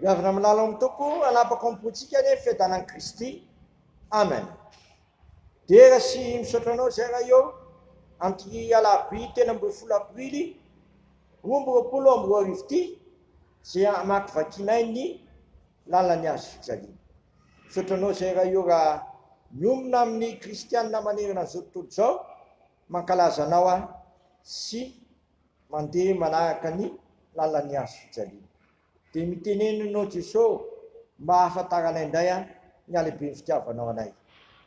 Ry havana malala ao amin'ny Tompo, hanapaka ao am-pontsika anie ny fiadanan'i Kristy. Amen. Dera sy misaotra anao izay Ray ô, amin'ity alarobia 13 aprily 2022 ity, izay hamakivakianay ny lalan'ny hazo fijaliana. Misaotra anao izay Ray ô raha miombona amin'ny kristianina manerana an'izao tontolo izao, mankalaza anao aho sy mandeha manaraka ny lalan'ny hazo fijaliana. Dia mitenena anao Jeso mba hahafantaranay indray an ny halehiben'ny fitiavanao anay.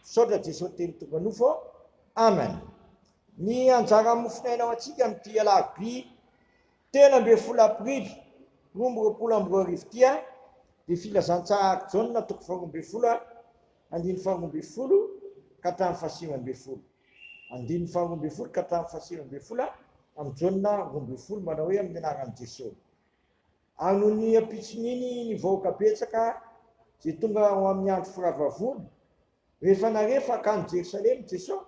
Misaotra Jeso teny tonga nofo ô. Amen. Ny anjara mofon'aina ho antsika amin'ity alarobia 13 aprily 2022 ity an dia filazantsara araka Jaona toko faharoa ambin'ny folo an andininy faharoa ambin'ny folo ka hatramin'ny fahasivy ambin'ny folo. Andininy faharoa ambin'ny folo ka hatramin'ny fahasivy ambin'ny folo amin'ny Jaona 12 manao hoe amin'ny anaran'i Jesosy. Ary nony ampitson'iny ny vahoaka betsaka izay tonga ho amin'ny andro firavoravoana, rehefa nare fa hankany Jerosalema Jesosy,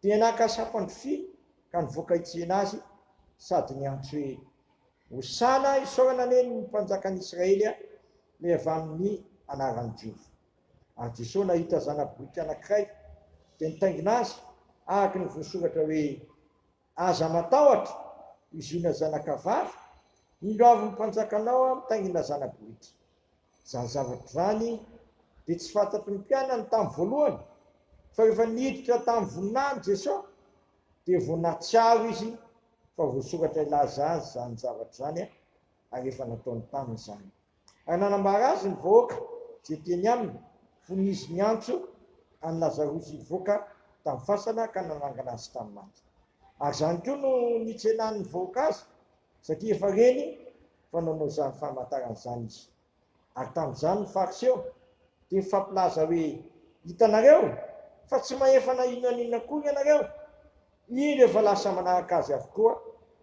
dia naka sampan-drofia ka nivoaka hitsena azy sady niantso hoe, Hosana, isaorana anie ny Mpanjakan'i Israely ilay avy amin'ny anaran'i Jehovah. Ary Jesoa nahita zana-boriky anankiray, dia nitaingina azy, araka ny voasoratra hoe, Aza matahotra, ry Ziona zanakavavy, indro avy ny mpanjakanao aho mitaingina zana-boriky. Izany zavatra izany dia tsy fantatry ny mpianany tamin'ny voalohany, fa rehefa niditra tamin'ny voninahiny Jesoa, dia vao nahatsiaro izy fa voasoratra hilaza azy izany zavatra izany, ary efa nataony taminy izany. Ary nanambara azy ny vahoaka izay teny aminy, fony izy niantso an'i Lazarosy hivoaka tamin'ny fasana ka nanangana azy tamin'ny maty. Ary izany koa no nitsenan'ny vahoaka azy, satria efa reny fa nanao izany famantarana izany izy. Ary tamin'izany ny Fariseo dia nifampilaza hoe, Hitanareo fa tsy mahefa na inona na inona akory ianareo, Indro efa lasa manaraka azy avokoa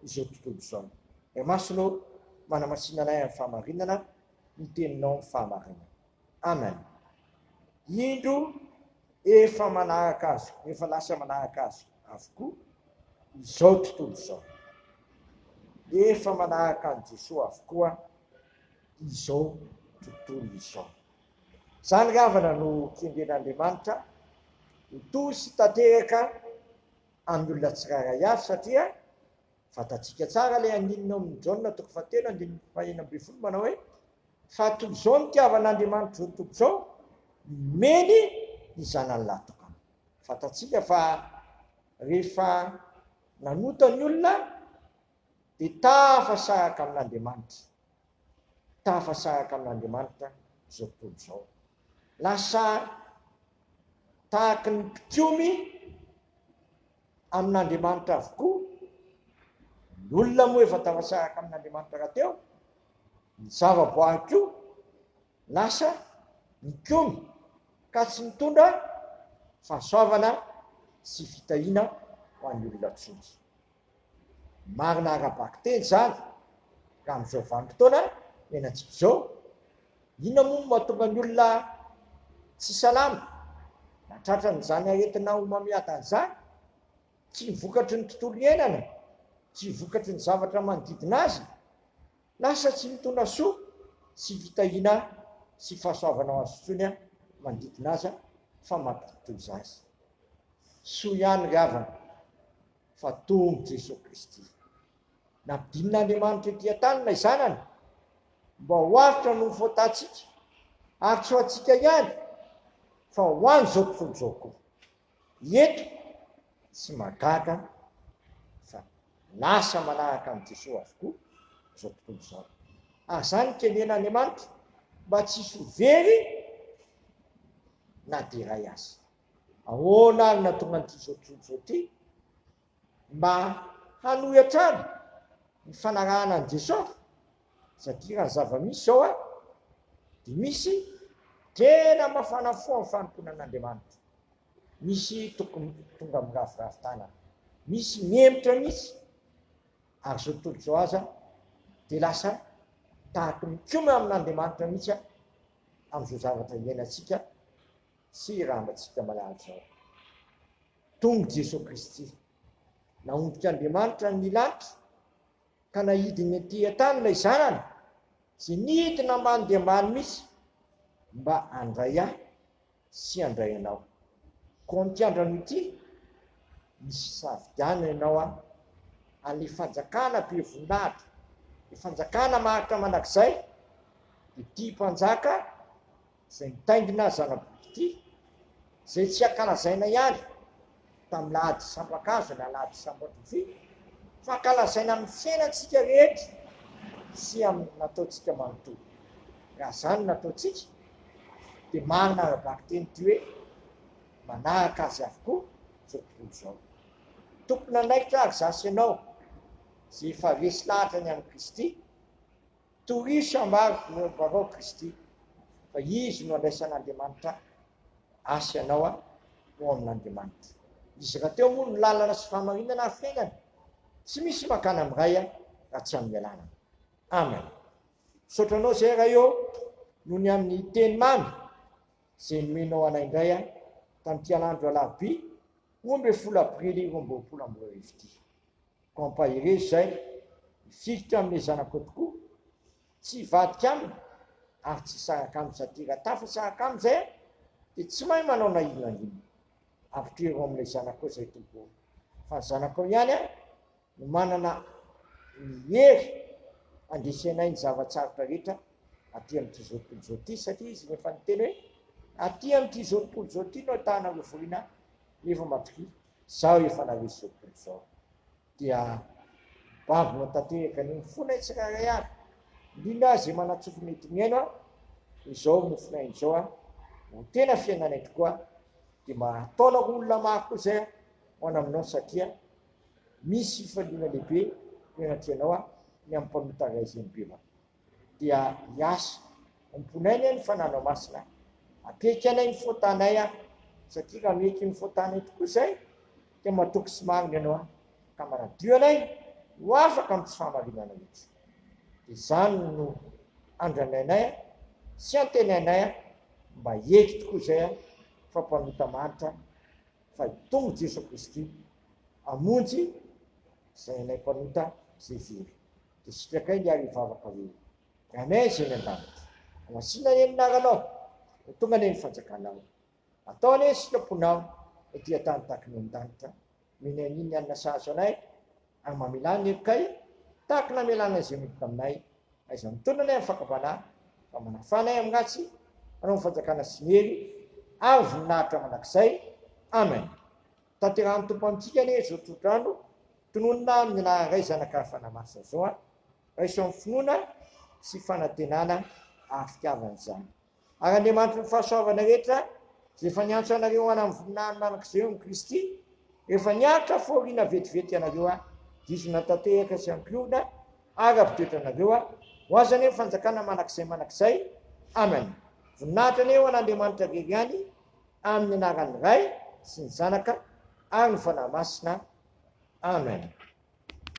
izao tontolo izao. Ray Masina ô, manamasina anay amin'ny fahamarinana, ny teninao ny fahamarinana. Amen. Indro efa manaraka azy, efa lasa manaraka azy avokoa izao tontolo izao. Efa manaraka an'i Jesoa avokoa izao tontolo izao. Izany ry havana no kendren'Andriamanitra ho to sy tanteraka amin'ny olona tsirairay avy satria fantatsika tsara ilay andininy ao amin'ny Jaona toko fahatelo andininy fahenina ambin'ny folo manao hoe fa toy izao ny tiavan'Andriamanitra izao tontolo izao nomeny ny zanany lahy tokana. Fantatsika fa rehefa nanota ny olona dia tafasaraka amin'Andriamanitra. Tafasaraka amin'Andriamanitra izao tontolo izao. Lasa tahaky ny mpikomy amin'Andriamanitra avokoa ny olona moa efa tafasaraka amin'Andriamanitra rahateo, ny zavaboary koa lasa nikomy ka tsy nitondra fahasoavana sy fitahiana ho an'ny olona intsony. Marina ara-bakiteny izany raha amin'izao vanim-potoana iainantsika izao. Inona moa no mahatonga ny olona tsy salama na tratran'izany aretina homamiadana izany? Tsy ny vokatry ny tontolo iainana, tsy vokatry ny zavatra manodidina azy. Lasa tsy mitondra soa sy fitahiana sy fahasoavana ho azy intsony manodidina azy fa mampidi-doza azy. Soa ihany ry havana fa Tompo Jesoa Kristy. Nampidinin'Andriamanitra ety an-tany ilay Zanany mba ho avotra noho ny fahotantsika, ary tsy ho antsika ihany fa ho an'izao tontolo izao koa. Eto tsy mahagaga fa lasa manaraka an'i Jesoa avokoa izao tontolo izao. Ary izany no kenen'Andriamanitra mba tsy hisy ho very na dia iray aza. Ahoana ary nahatonga an'ity izao tontolo izao ity mba hanohy hatrany ny fanarahana an'i Jesoa? Satria raha ny zava-misy izao an, dia misy tena mafana fo amin'ny fanompoana an'Andriamanitra. Misy tokony tonga miraviravy tanana. Misy mihemotra mihitsy. Ary izao tontolo izao aza dia lasa tahaky ny mikomy amin'Andriamanitra mihitsy amin'izao zavatra iainantsika sy iramantsika malahelo izao. Tonga Jesoa Kristy. Nahondrik'Andriamanitra ny lanitra ka nahidiny ety an-tany ilay Zanany. Izay nidina ambany dia ambany mihitsy mba handray ahy sy handray anao. Koa amin'ity andro anio ity, misy fisafidianana ianao an, an'ilay fanjakana be voninahitra, ilay fanjakana maharitra mandrakizay, ity mpanjaka izay nitaingina zana-boky ity, izay tsy ankalazaina ihany tamin'ny lahady sampan-kazo na lahady sampan-drofia, fa ankalazaina amin'ny fiainantsika rehetra sy amin'ny nataontsika manontolo. Raha izany no nataontsika, dia marina ara-bakiteny ity hoe manaraka azy avokoa izao tontolo izao. Tompon'andraikitra ary izaho sy ianao, izay efa resy lahatra ny amin'i Kristy, Torio sy ambaro barao Kristy fa Izy no andraisan'Andriamanitra ahy sy anao ho ao amin'Andriamanitra. Izy rahateo moa no lalana sy fahamarinana ary fiainana. Tsy misy mankany amin'ny Ray raha tsy amin'ny alalany. Amen. Misaotra anao izay Ray ô noho ny amin'ny teny mamy izay nomenao anay indray tamin'ity alandro alarobia 12 aprily 2022 ity. Koa ampaherezo izay mifikitra amin'ilay zanakao tokoa, tsy hivadika aminy ary tsy hisaraka aminy satria raha tafasaraka aminy izay dia tsy mahay manao na inona na inona. Ampitoero amin'ilay zanakao izay Tompo ô, fa ny zanakao ihany no manana ny hery handresenay ny zava-tsarotra rehetra aty amin'ity izao tontolo izao ity satria izy no efa niteny hoe aty amin'ity izao tontolo izao ity no ahitanareo fahoriana nefa matokia Izaho efa naresy izao tontolo izao. Dia babo tanteraka ny fonay tsirairay avy, indrindra izay manan-tsofina eto mihaino an, izao mofon'aina izao an, ho tena fiainanay tokoa, dia mba hataonako olona maro koa izay ho any aminao satria misy fifaliana lehibe eo anatrehanao an, ny amin'ny mpanota iray izay mibebaka. dia hiasa. Omponay anie ny fananao masina. Apeky anay ny faotanay aho, satria raha miaiky ny faotanay tokoa izay, dia matoky sy marina ianao aho, ka manadio anay ho afaka amin'ny tsy fahamarinana rehetra. Dia izany no andrandrainay sy antenainay mba hieky tokoa izay fa mpanota mahantra fa hitombo Jesoa Kristy hamonjy izay anay mpanota izay very. Dia sitrakay ny ary hivavaka hoe, Rainay izay any an-danitra, hamasina anie ny anaranao, ho tonga anie ny fanjakanao. Atao anie ny sitraponao ety an-tany tahaka ny any an-danitra. Omena anio ny hanina sahaza anay, ary mamelà ny helokay tahaka ny namelànay izay meloka aminay. Aiza mitondra anay amin'ny fakam-panahy, fa manafà anay amin'ny ratsy, hanao ny fanjakana sy ny hery ary voninahitra mandrakizay. Amen. Tanterahan'ny Tompo amintsika anie izao tsodrano tononina amin'ny anaran'ny Ray, Zanaka ary Fanahy Masina izao an! Raiso amin'ny finoana sy fanantenana ary fitiavana izany. Ary Andriamanitry ny fahasoavana rehetra, izay efa niantso anareo ho any amin'ny voninahiny mandrakizay eo amin'i Kristy, rehefa niaritra fahoriana vetivety ianareo an, dia Izy no natanteraka sy hampiorina ary hampitoetra anareo an, ho Azy anie ny fanjakana mandrakizay mandrakizay. Amen. Voninahitra anie ho an'Andriamanitra irery ihany, Amin'ny anaran'ny Ray sy ny Zanaka ary ny Fanahy Masina. Amen.